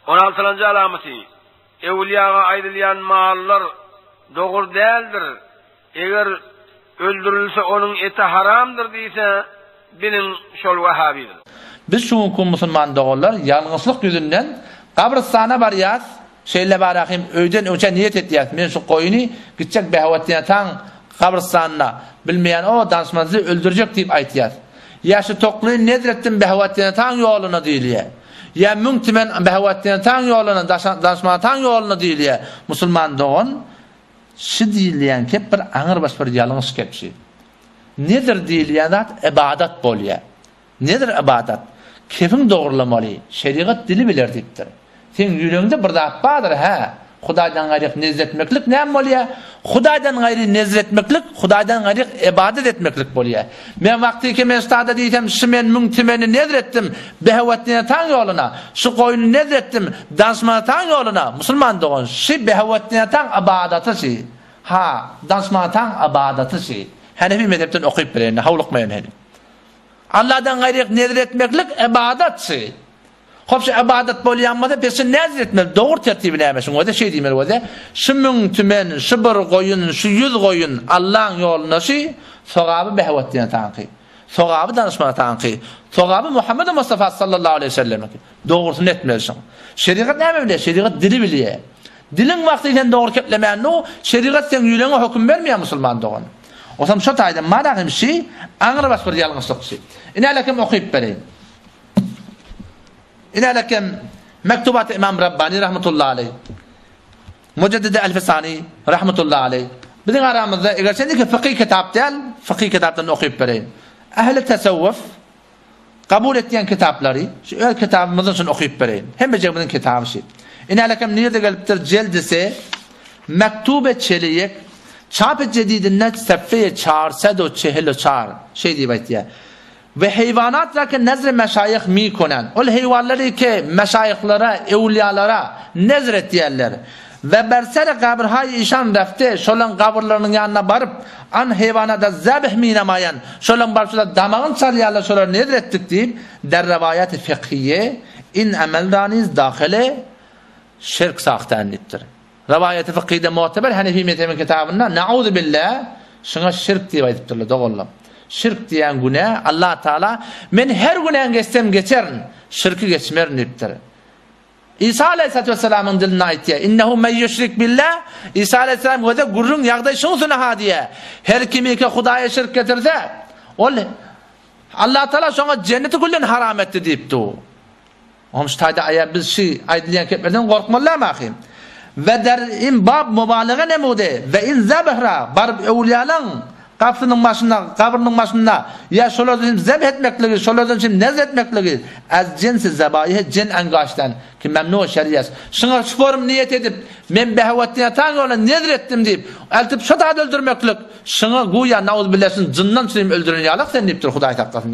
On altylanjy alamaty, Ewliýaga aýdylýan mallar dogry däldir, eger öldürilse onuň eti haramdyr diýse, biliň şol wahabidir. Biz şu günki musulman doganlar ýalňyşlyk ýüzünden gabrystana barýas, şeýle barahym öýden öňçä niýet etýäs, men şu goýuny gitjek Behawetdinataň gabrystanyna, bilmeýän o danyşmansyzy öldürjek diýip aýtýas. Ýa şu toklyny nezr etdim Behawetdinataň ýoluna diýilýär. Ýa müň tümen Behawetdinataň ýoluna, danyşmanataň ýoluna diýilýär. Musulman dogan, şi diýilýän kep bir aňrybaş bir ýalňyş kep şi. Nezr diýilýän zat ybadat bolýar. Nezr ybadat. Kefiň dogrulamaly, şerigat dili biler diýipdir. Seň ýüregiňde bir zat bardyr, hä? Hudaýdan gaýryk nezr etmeklik näme bolýar? Hudaýdan gaýry nezr etmeklik, Hudaýdan gaýryk ybadat etmeklik bolýar. Men wagtyky men stada diýsem, şu men müň tümeni nezr etdim, Behewetdinataň ýoluna, şu goýuny nezr etdim, Danşmanataň ýoluna, musulman dogan, şi Behewetdinataň ybadaty şi. Ha, Danşmanataň ybadaty şi. Hanefi mezhepden okyp bileýin, howlukmaýyn heniz. Alladan gaýryk nezr etmeklik ybadat şi. Hop şu ybadat bolýan bolsa biz şu nezr etmeli. Dogry tertibi näme şuň özi şeý diýmeli bolýa. Şu müň tümen, şu bir goýun, şu ýüz goýun Allaň ýolunda şu sogaby behewat diýen taňky. Sogaby danyşman taňky. Sogaby Muhammed Mustafa sallallahu aleyhi ve sellemiňki. Dogrusyny etmeli şuň. Şerigat näme bilýär? Şerigat dili bilýär. Diliň wagty sen dogry keplemändu, şerigat seň ýüregiňe höküm bermeýär musulman dogan. Osam şo taýdan madahym şi aňrybaş bir ýalňyşlyk şi. Ine-lekim okyp bereýin. Ine-lekem Mektubat Imam Rabbani rahmetullahi aleyh. Mujaddidi Elfisani rahmetullahi aleyh. Biziň aramyzda eger sen ki fıkıh kitap däl, fıkıh kitapdan okyp bereýin. Ähli tasawwuf kabul etýän kitaplary şu öz kitabymyzdan şunu okyp bereýin. Hemmejigimiziň kitaby şu. Ine-lekem nirde gelipdir jeldisi Mektube Çeliyek Çap-y Jedidinde sefeýe 444 şeý diýip aýtýar. We heýwanat ra ke nezr meşaýyh mi konen. Ol heýwanlary ke meşaýyhlara, öwlýalara nezr etýärler. We ber ser gabrhaý işan refte, şolaň gabyrlarynyň ýanyna baryp, an heýwanada zebh mi namaýan, şolaň baryp şolar damagyny çalýarlar, şolara nezr etdik diýip, der rewaýaty fikhiýe in emel ra niz dahile şirk sahtan diýipdir. Rowaýaty fykyhda mu'teber Hanefi mezhebiň kitabynda Na'uzu billah şuňa şirk diýip aýdypdyrlar doganlar. Şirk diýen günä Allah Taala men her günäni geçsem geçerin, şirki geçmerin diýipdir. Isa aleyhissalatu vesselamyň dilinde aýtýar. Innehu men ýüşrik billah. Isa aleyhissalam göze gürrüň ýagdaý şuňsuna ha diýýär. Her kim ki Hudaýa şirk getirse, ol Allah Taala şoňa jenneti küllen haram etdi diýipdi. Oňa şu taýda aýa biz şi aýdylýan keplerden gorkmaly dämi ahym? We der in bab mubalage nemude we in zebhra baryp öwlýalaň gapysynyň başynda gabrynyň başynda ýa şolardan hem zebh etmekligi şolardan hem nezr etmekligi az jinsi zebaýyhe jin angaşdan ki memnu şeriýas şuňa şu form niýet edip men Behawetdin atan ýola nezr etdim diýip eltip şo taýda öldürmeklik şuňa guýa nauzbillah şuny jyndan çynym öldüren ýalak sen diýipdir Hudaý saklasyn.